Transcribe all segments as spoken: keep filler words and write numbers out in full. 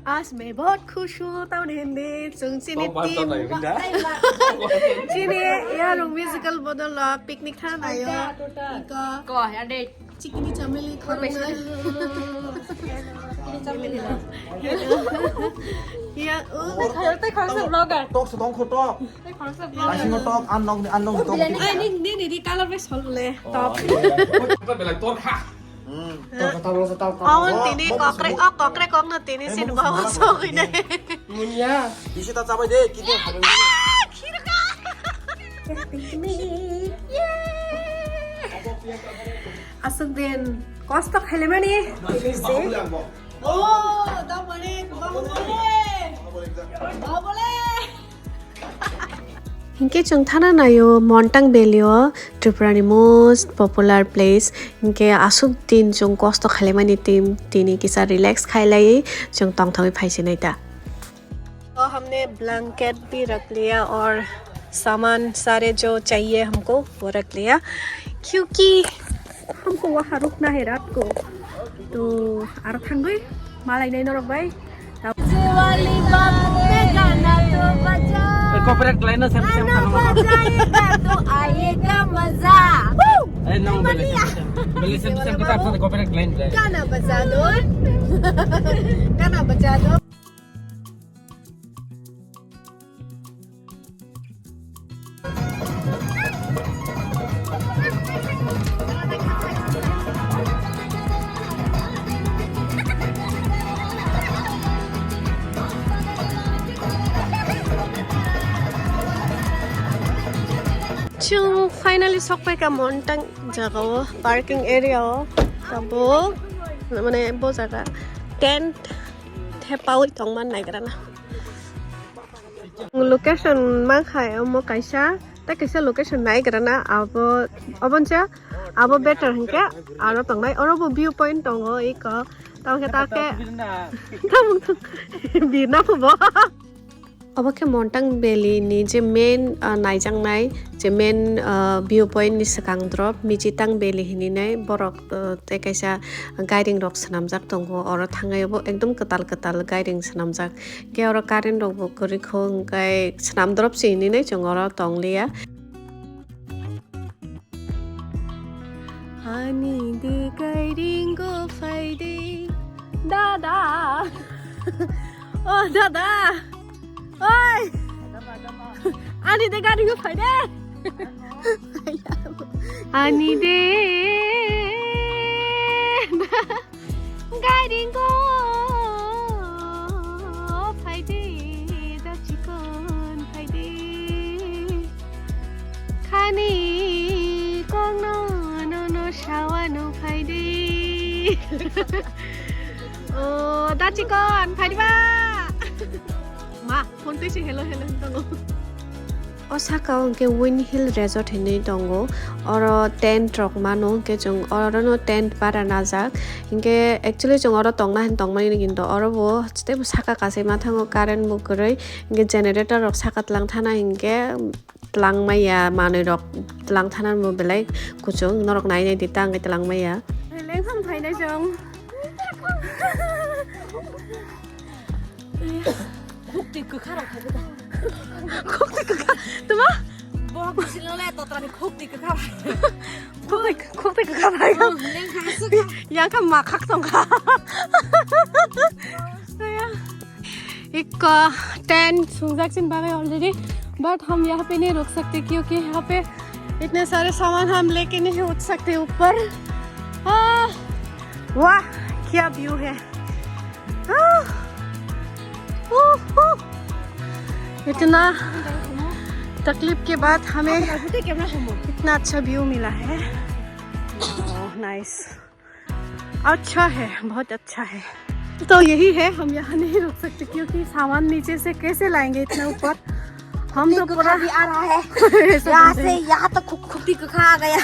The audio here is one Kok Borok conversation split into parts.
आज मैं बहुत खुश हूँ, tamni hindi, chwng chini team, chini yarung musical bodol o picnic thana naio. Iko. Ko, ya date. Chikini chameli khoroknai. Ya, oh. Tei khoroksa vlogger. Tok se tong kho tok. Tei khoroksa vlogger. Asingo tok, an nong, an nong tok. Ai, ni, ni, ni, ni color bai sol le. Top. Belai tor kha. Hmm. Tok, tok, tok, tok, tok. Awan tini kokre, oh, kokre kokno tini sin bawa sogine. Munya. Isi ta chabai de, kini. Khirka. Picnic. Yeah. Aswk din kosto khailaimani tini se. Oh, da bole, da bole. Da bole. Hinkhe chwng thana naio Montang Valley o, Tripura ni most popular place. Hinkhe aswk din chwng kosto khailaimani team tini kisa relax khailaiwi chwng tongthokgwi phaisinai ta. तो हमने ब्लैंकेट भी रख लिया और सामान सारे जो चाहिए हमको वो रख लिया, क्योंकि हमको वहाँ रुकना है रात को। तो aro thangwi malai nai norok bai. Copyright line na sem sem. गाना बजा दो, गाना बजा दो। Chwng finally sokpaikha Montang jagao, parking area o. Tabuk mane bo jaga tent thepaui tongma naigrana. Location mankha omo kaisa, tei kaisa location naigrana abo, oboncha abo better hinkhe aro tongnai. Oro bo view point tongo iko, tamokhe take tamung birna phubo. Obo khe Montang Valley ni je main, ah, naijaknai je main, ah, view point ni swkang drop Michitang Valley hininai borok, ah, tei kaisa gairing rok swnamjak tongo, oro thangwi obo ekdom kwtal kwtal gairing swnamjak. Khe oro current rok bo kwrwi kho, hwnkhe swnam drop se hinwi nai chwng oro tong liya. Ani de gairing o phai de. Dada. Oh, dada. Oi. Ani de gairing o phai de. Ani de. Gairing o phai de, da chikon phai de. Khani kongno nono sawano phai de. O, da chikon phai de ba. Ma, phone twi se hello hello tongo. O saka o hwnkhe Win Hill Resort hinwi tongo, oro tent rok mano, hwnkhe chwng orono tent bara najak, hwnkhe actually chwng oro tongna hin tongmani, kintu oro bo teibo saka kasima thango, current bo kwrwi, hwnkhe generator rok saka tlang thana hinkhe tlang maya, manwi rok tlang thana bo belai kuchung, norok nai nai di ta hwnkhe tlang maya. Lengtham phainai chwng. Khukti kwkha rok khai da. Khukti kwkha. Tuma? Bo bisil le totra ni khukti kwkha. Khukti, khukti kwkha bai. Oh, leng kha su kha. Yang kha ma khak tong kha. Iko tent sungjak chin bagai already, but hum yahan pe nahi ruk sakte kyunki yahan pe itne sare saman hum leke nahi uth sakte upar. Ah, wah, kya view hai. इतना तकलीफ के बाद हमें इतना अच्छा व्यू मिला है। नाइस। अच्छा है, बहुत अच्छा है। तो यही है, हम यहाँ नहीं रुक सकते क्योंकि सामान नीचे से कैसे लाएंगे इतना ऊपर। हम तो पूरा भी आ रहा है। यहाँ से यहाँ तक खुक्ती को खा गया।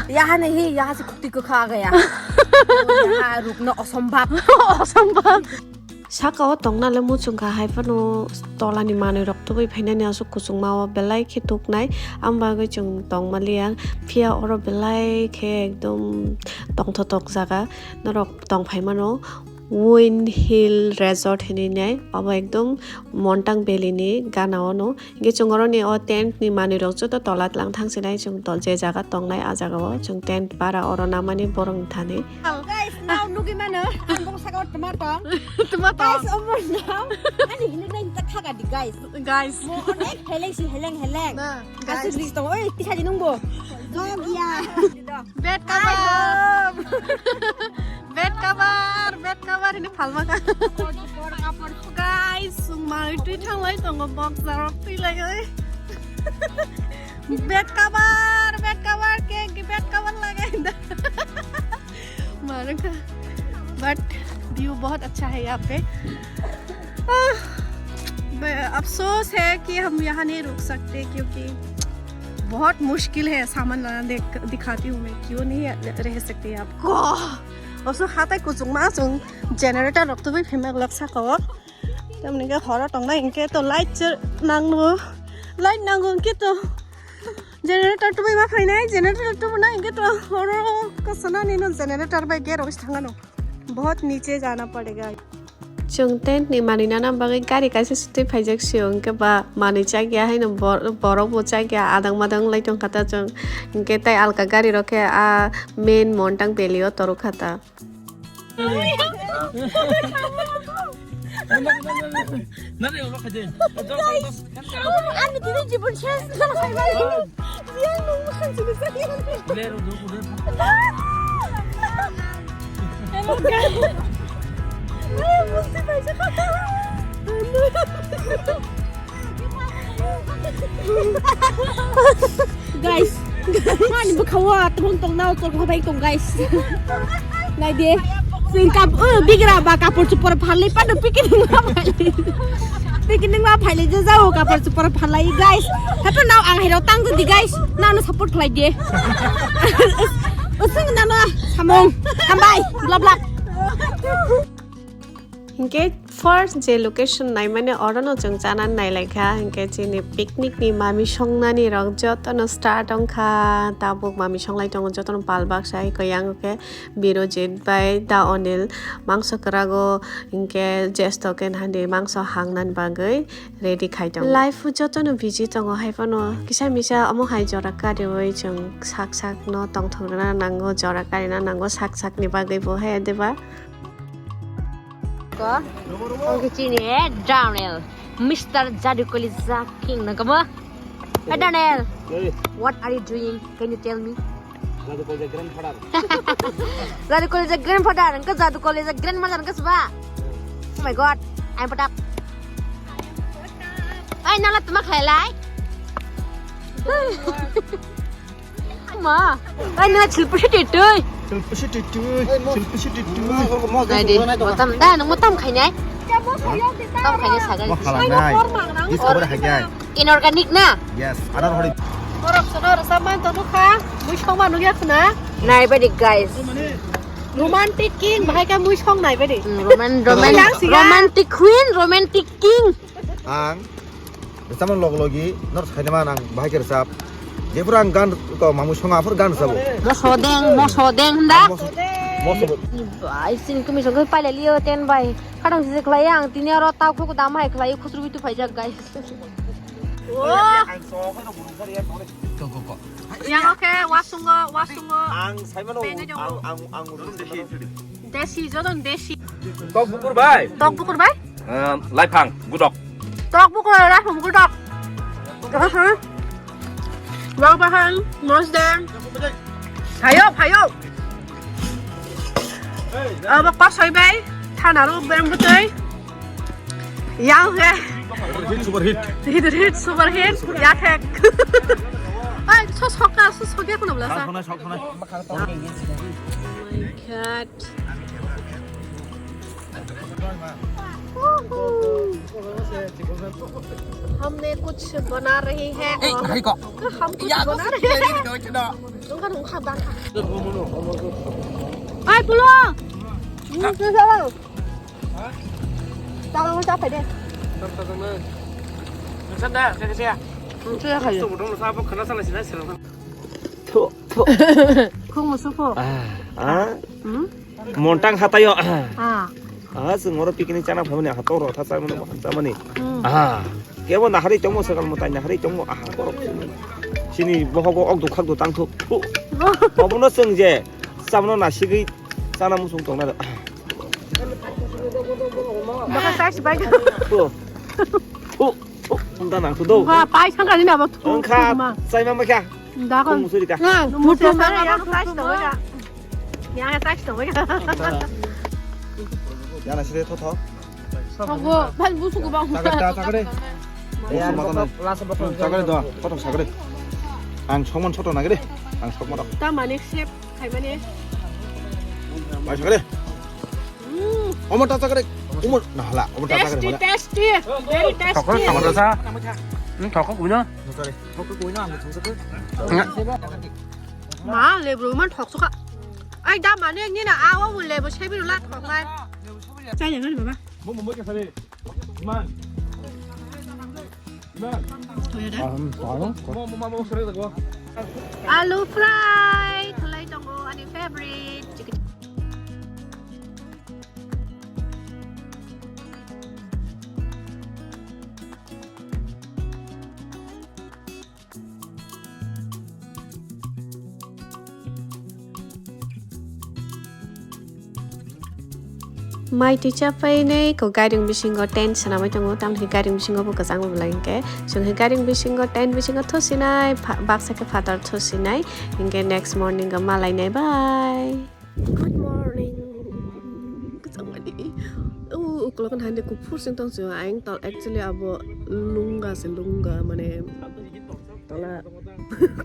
यहाँ नहीं, यहाँ से खुक्ती को खा गया। यहाँ रुकना असंभव। असंभव। Saka o tongna le muchung kha, hai phano tola ni manwi rok tubui phainani aswk kuchukma o belai khe tuknai, ang bagwi chwng tong maliya. Phiya oro belai khe ekdom tongthotok jaga norok tong phai mano. Win Hill Resort hinwi nai, obo ekdom Montang Valley ni gana o no. Hinkhe chwng oroni o tent ni manwi rok joto tola tlang thang sinai, chwng to je jaga tongnai, a jaga o chwng tent bara oro namani borok ni thani. Guys, now nugwi mano, ang bong saka o tma tong. Tma tong. Guys, omo now. Ani hinwi nai ta khaga di, guys. Guys. Mo onek heleng si heleng heleng. Na, aswk guys. List tong, oi, tisa di nungbo. Jog ya. Bed cover. Bed cover, bed cover ini palma ka. Guys, sung mai twi thanglai tongo, box jarok twi lai oi. Bed cover, bed cover, ke, ke bed cover lagai da. मारूंगा। But view बहुत अच्छा है यहाँ पे। आह, मैं, अफसोस है कि हम यहाँ नहीं रुक सकते, क्योंकि बहुत मुश्किल है सामान लाना। देख, दिखाती हूँ मैं, क्यों नहीं रह सकते आपको। Oso hatai kuchukma chwng generator rok tubui phima glak saka o. Tamni ke horo tongnai hinkhe to light se nangno. Light nango hinkhe to generator tubui ma phainai, generator tubuna hinkhe to horo kosonani no generator bai gate rok thangano. Bahut niche jana padega. Chwng tent ni manwi nana bagwi gari kaisa sitwi phaijak sio, hinkhe ba manwi chakya haino bor-, borok bo chakya, adang madang lai tongkha ta chwng, hinkhe tai alka gari rok khe a main Montang Valley o torok kha ta. আমি তিনি জীবন শেষ না হয় ভাই। বিয়ার মুখ খাচ্ছি না। Guys, mani bwkha o tong tong nao, tong kha bai tong, guys. Nai de. Sing kap, uh, bigra ba kapur chupur phalai pano picnic ma phalai. Picnic ma phalai je jao kapur chupur phalai, guys. Hato nao ang hero tang di, guys. Nao no support khlai de. Usung nano samung. Hambai. Blab blab. Hinkhe first je location naimani orono chwng chanani nailaikha, hinkhe chini picnic ni mami songnani rok jotono start wngkha, tabuk mami songlai tongo, jotono pal baksa hai kwyango khe Birojit bai Da Onil mangso kwrago, hinkhe jesto khe nahandi mangso hangnani bagwi ready khai tongo. Life o jotono busy tongo, hai phano kisa misa omo hai jora kariwi chwng sak sak no tongthok rwna nango, jora karina nango sak sak ni bagwi bo hai deba. Ko? Oke, chini, eh, Daniel. Mister Jadu Kolija King, nang kamo? Hey, Daniel. Hey. What are you doing? Can you tell me? Jadu Kolija grandfather. Jadu Kolija grandfather, engke Jadu Kolija grandmother, engke seba? Oh my God, I'm put up. Ai, nala tuma khlai lai? Ma, ai na chilpisi titui. Chilpisi titui, chilpisi titui. Nai di, motam, da, nang motam khainai. Tam khainai sagai. Mo khalangnai. Dis kabar hagai. Inorganic na? Yes, adar hori. Orok sono rasa man tonu kha, mui songma nugya khuna. Nai badi guys. Romantic king, bahai ka mui song nai badi. Hmm, roman-, roman-, siya, siya. Romantic queen, romantic king. Ang Rwchapmani log logi norok sainima nang bahai khe rwchap. Jephuru ang gan ko mamui songa aphuru gan rwchabo. Moso deng, moso deng hwnda. Moso, moso bo. Bai, sini kumi songkhe pailai liyo ten bai. Khadang sisi khlai ang tini oro tau khuku dam hai khlai khusru bitu phaijak guys. Ko, ko, ko. Yang oke, wasungo, wasungo. Ang saimano, ang, ang, ang, ang. Desi, joton desi. Tok bukur bai. Tok bukur bai? Ehm, laiphang, gudok. Tok bukur, laiphang, gudok. Aha. Wang bahan, mosdeng. Phayo, phayo. Abo kosoi bai, thanaro beng butoi. Yang he. Hit, super hit. Hit, hit, super hit. Ya thek. Ai, so soka, so sokya kono bla sa. Sok sonai, sok sonai. My God. हमने कुछ बना रही है और हम कुछ बना रहे हैं। Nungkha, nungkha, bangkha. Ai, pulo. Nungkha, nungkha. Tamo ta phai de. Noksa da, kaya kaya. Noksa ya kaya. Khung musuko. Ah, ah. Hmm? Montang hatayo. Ah. Ah, chwng oro picnic chana phaimani, aha, tok rok tha chamani, bo hamchamani. Hmm. Ah. Kebo nahari tongmo, swkang mwtai nahari tongmo, aha, borok. Chini bohogo okdo khakdo tangthuk. Obono chwng je chamano nasigwi chana muchung tongna. Baka size bai. Thu. Thu. Thu. Wngkha nang thu do. Wngkha pai sangkha ni abo thu. Wngkha. Chaima ma kha. Da kon. Khung suri ka. Nang, thu thu ma ya thu thu ma. Ya size to ya. Ya na sire tho tho. Ogo, bal busu ko bang. Chakre ta, chakre. Busu ma ta na. Chakre do, kothok chakre. Ang sokman soto nagre. Ang sokma rok. Ta mane shape khaimani. Bai chakre. Mm. Omo ta chakre. Omo na hala, omo ta chakre. Tasty, tasty. Very tasty. Thokol, thokol sa. Hmm, thokol kuino. Thokol kuino ang thokol. Ma, lebru man thok soka. Ai da mane ni na awo lebu sebi la thok lai. Chai le baba. Mo mo mo ka sare. Man. Man. Toya da. Mo mo mo sare da go. Alu fry, khalai tongo ani favorite. Mai twi chapai nai ko gairing bisingo tent swnamwi tongo, tamni gairing bisingo bo kwchang bo belai hwnkhe. Chwng khe gairing bisingo tent bisingo thusinai, pha-, baksa khe phatar thusinai, hinkhe next morning o malainai bai. Good morning. Kwchangmani. O ukulok hande kuphur sing tong sio. Aing tol actually abo lunga se lunga mane tola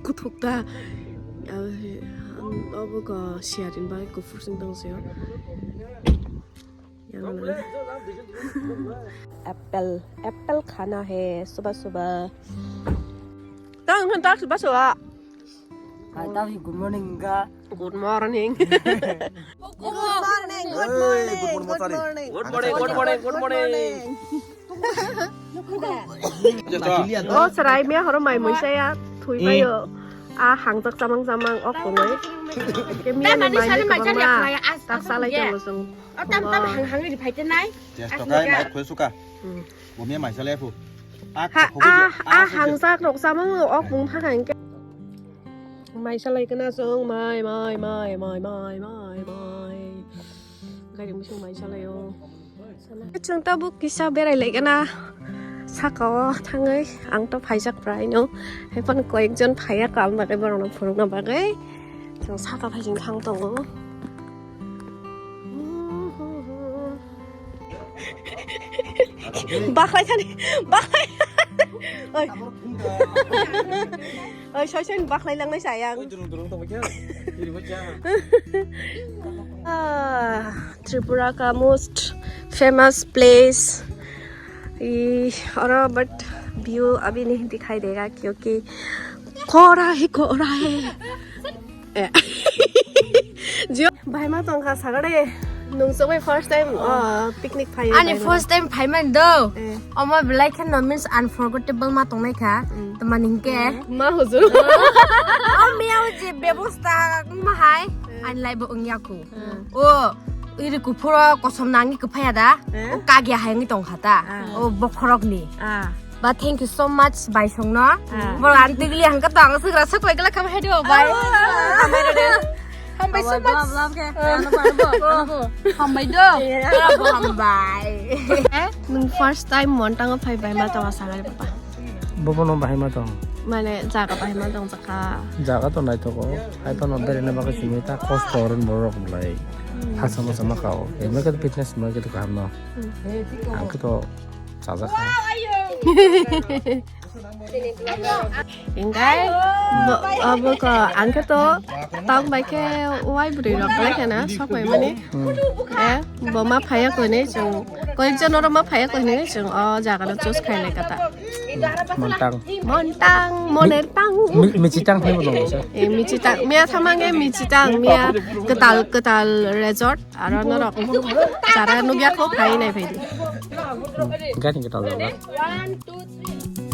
kuthuk ta. Abo ko siarin bai kuphur sing tong sio. Apple, apple khana hai subah subah. Tang khan tak subah subah. Hai, tao hi good morning ga. Good morning. Good morning, good morning, good morning. Good morning, good morning, good morning. O chwrai miya horo mai muisa ya thui paio. A hangjak chamang chamang ok tongoi. Ke miya ni mai ni kwbangma tak salai tongo chwng. O tam tam hang hang ri phai te nai. Ches to kai mai khoi suka. Bo miya mai salai phu. A hangjak rok chamang ok bung thang hang ke. Mai salai kana chwng mai mai mai mai mai mai mai. Gari musung mai salai o. Chwng tabuk kisa berai lai kana saka o thangwi ang to phaijak prai no. Hai phano koyek jon phaiya kam bagwi borok no phurukna bagwi. Chwng saka phaijing thang tongo. Baklai thani, baklai. Oi. Oi, soi soi baklai langnai sayang. Ah, Tripura ka most famous place. Ih, oro but view abhi nahi dikhai dega kyunki kora hi kora hai. Eh. Jio, bahai ma tongkha sagare. Nung chongwi first time, oh, picnic phai. Ani first time phai man do. Eh. Omo belai khe no means unforgettable ma tongnai kha. Mm. Tamani hingke. Ma hujur. O miya o je bebosta ma hai. Eh. Ani lai bo wngya kho. Eh. O iri kuphuro kosom nangi kwphaya da. Eh. O kagya hai wngwi tongkha ta. Ah. O bokhorok ni. Ah. Ba, thank you so much, bai songno. Ah. Bol ang tigli hangka to ang sugra sok bai gala kam hai do, bai. Ah. Hambai do de. Hambai so much. Hambai do. Hambai. Eh, nung first time Montango phai bai ma tong asang ari papa. Bobo no bahai ma tong. Mane jaga bahai ma tong jaka. Jaga to naithogo. Hai to no berena bagwi simi ta kosto ron borok bulai. Hmm. Hasa masa ma kao. Emne ka fitness ma ka kaham no. Hmm. Ang to Chajak kha. Engkai bo, abo ko ang khe to tang bai khe wai bwrwi rok lai khe na sok pai mani. Hmm. Eh, bo ma phaiya koi ni chwng, koi jon oro ma phaiya koi ni chwng o jaga no choose khai lai kata. Montang. Montang, moner tang. Mi-, michitang phai bo tongo sa. Eh, michitang, miya thamang e michitang, miya kwtal, kwtal resort. Aro norok chara nukya kho phai nai phai di. Gari kita lewat. One, two, three.